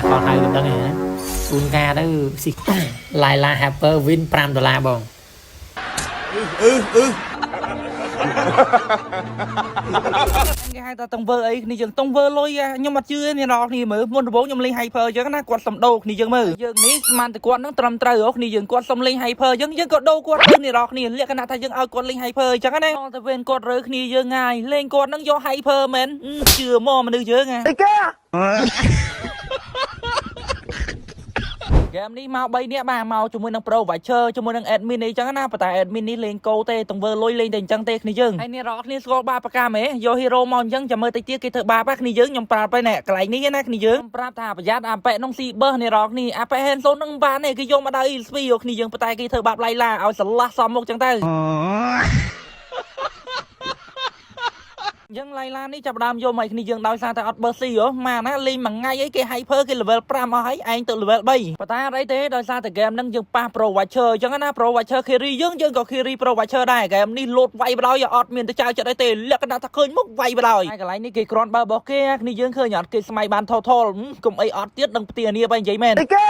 ខលហៅមិនដឹងទេណាជួនកាលទៅស៊ី Layla Hyper win 5ដុល្លារបង គេហៅថាតង្វើអីគ្នាយើងតង្វើលុយខ្ញុំអត់ជឿទេអ្នកនរគ្នាមើលមុនដំបូងខ្ញុំលេង Hyper អញ្ចឹងណាគាត់សំដូរគ្នាយើងមើលយើងនេះស្មានតែគាត់នឹងត្រឹមត្រូវហ៎គ្នាយើងគាត់សុំលេង Hyper អញ្ចឹងយើងក៏ដូរគាត់ទៅអ្នកនរគ្នាលក្ខណៈថាយើងឲ្យគាត់លេង Hyper អញ្ចឹងណាតែវិញគាត់រើគ្នាយើងងាយលេងគាត់នឹងយក Hyper មែនជឿមកមនុស្សយើងហ៎ អីគេ ហ្គេមនេះមក3នាក់បាទមកជាមួយនឹង Pro Watcher ជាមួយនឹង admin អីចឹងណាប៉ុន្តែ admin នេះលេងកោទេទង្វើលុយលេងតែអញ្ចឹងទេគ្នាយើងហើយនេះរកគ្នាស្គាល់បាបកាមហ៎យក hero មកអញ្ចឹងចាំមើលតិចទៀតគេធ្វើបាបគ្នាយើងខ្ញុំប្រាប់ទៅណែកន្លែងនេះណាគ្នាយើងខ្ញុំប្រាប់ថាប្រយ័ត្នអាប៉ែក្នុងស៊ីបឺសនេះរកគ្នាអាប៉ែ Hanson នឹងបានទេគេយកមកដល់ ESP យកគ្នាយើងប៉ុន្តែគេធ្វើបាបឡៃឡាឲ្យស្រឡះសមមុខចឹងទៅ អញ្ចឹងឡៃឡានេះចាប់ផ្ដើមយកមកឲ្យគ្នាយើងដោយសារតែអត់បើស៊ីហ៎ម៉ាណាលេងមួយថ្ងៃអីគេ hyper គេ level 5អស់ហើយឯងទៅ level 3ប៉ុន្តែអត់អីទេដោយសារតែ game ហ្នឹងយើងប៉ះ pro watcher អញ្ចឹងណា pro watcher carry យើងយើងក៏ carry pro watcher ដែរ game នេះលោតវាយបដ ாய் អត់មានទៅចៅចិត្តអីទេលក្ខណៈថាឃើញមុខវាយបដ ாய் ហើយកន្លែងនេះគេគ្រាន់បើរបស់គេគ្នាយើងឃើញអត់គេស្មៃបាន total កុំអីអត់ទៀតដឹងផ្ទះនេះបើនិយាយមែន អីគេ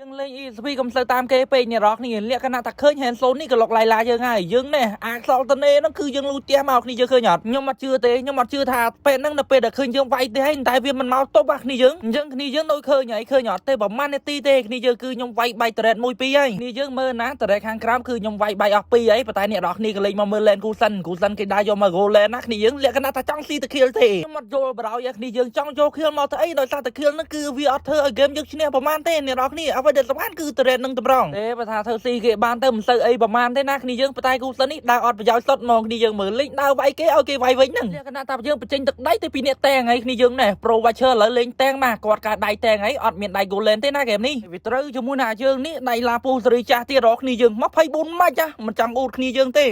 យើងលេង ESP កុំសូវតាមគេពេកអ្នកនរគ្នាលក្ខណៈថាឃើញ Hanson នេះក៏លុកឡៃឡាយើងហើយយើងនេះអាខ្សលតនេហ្នឹងគឺយើងលូផ្ទះមកគ្នាយើងឃើញអត់ខ្ញុំអត់ជឿទេខ្ញុំអត់ជឿថាពេលហ្នឹងនៅពេលដែលឃើញយើងវាយទេហើយតែវាមិនមកទប់អាគ្នាយើងអញ្ចឹងគ្នាយើងដូចឃើញហើយឃើញអត់ទេប្រហែលនាទីទេគ្នាយើងគឺខ្ញុំវាយបែក turret មួយពីរហើយគ្នាយើងមើលណា turret ខាងក្រោមគឺខ្ញុំវាយបែកអស់ពីរហើយប៉ុន្តែអ្នកនរគ្នាក៏លេងមកមើល lane គូសិនគូសិនគេដើរយកមក gold lane ណាគ្នាយើងលក្ខណៈថាចង់ស៊ីទៅ kill ទេខ្ញុំអត់យល់បរោយគ្នាយើងចង់យក kill មកទៅអីដោយសារតែ kill ហ្នឹងគឺវាអត់ធ្វើឲ្យ game យើងឈ្នះប្រហែលទេអ្នកនរគ្នាអ្វីដែលសំខាន់គឺ turret នឹងតម្រង់ទេបើថាធ្វើស៊ីគេបានទៅមិនសូវអីប្រហែលទេណាគ្នាយើងប៉ុន្តែគូសិននេះដើរអត់ប្រយោជន៍សុទ្ធហ្មងគ្នាយើងមើលលេងដើរវាយគេឲ្យគេវាយវិញហ្នឹងលក្ខណៈថាយើងបញ្ចេញទឹកដៃទៅពីអ្នកតែងហើយគ្នាយើងណែ Pro Watcher ឥឡូវលេងតែងមកគាត់កើតដៃតែងហើយអត់មានដៃ gold lane ទេណាហ្គេមនេះវាត្រូវជាមួយនឹងអាយើងនេះដៃឡាពូសេរីចាស់ទៀតរកគ្នាយើង24ម៉ាច់ចាមិនចង់អួតគ្នាយើងទេ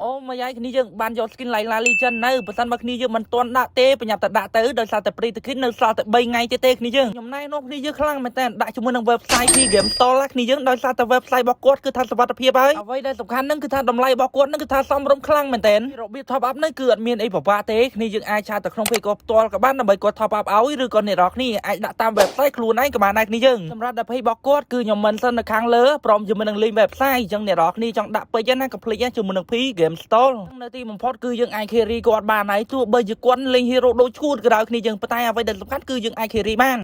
អូមកយាយគ្នាយើងបានយក skin Layla Legend នៅបើសិនបើគ្នាយើងមិនទាន់ដាក់ទេប្រញាប់តែដាក់ទៅដោយសារតែ Pre Ticket នៅសល់តែ3ថ្ងៃទៀតទេគ្នាយើងខ្ញុំណែនាំគ្នាយើងខ្លាំងមែនតើដាក់ជាមួយនឹង website ពី Game Store ណាគ្នាយើងដោយសារតែ website របស់គាត់គឺថាសុវត្ថិភាពហើយអ្វីដែលសំខាន់ហ្នឹងគឺថាតម្លៃរបស់គាត់ហ្នឹងគឺថាសមរម្យខ្លាំងមែនតើរបៀប top up ហ្នឹងគឺអត់មានអីពិបាកទេគ្នាយើងអាច chat ទៅក្នុង page គាត់ផ្ទាល់ក៏បានដើម្បីគាត់ top up ឲ្យឬក៏អ្នកនរគ្នាអាចដាក់តាម website ខ្លួនឯងក៏បានដែរគ្នាយើងសម្រាប់ដល់ page របស់គាត់គឺខ្ញុំ mention នៅខាងលើព្រមជាមួយនឹង link website អញ្ចឹងអ្នកនរគ្នាចង់ដាក់ពេជ្រណាកុំភ្លេចជាមួយនឹង P Game Store នៅទីបំផុតគឺយើងអាច carry គាត់បានហើយទោះបីជាគាត់លេង hero ដូចឈួតក៏ដោយគ្នាយើងប៉ុន្តែអ្វីដែលសំខាន់គឺយើងអាច carry បាន។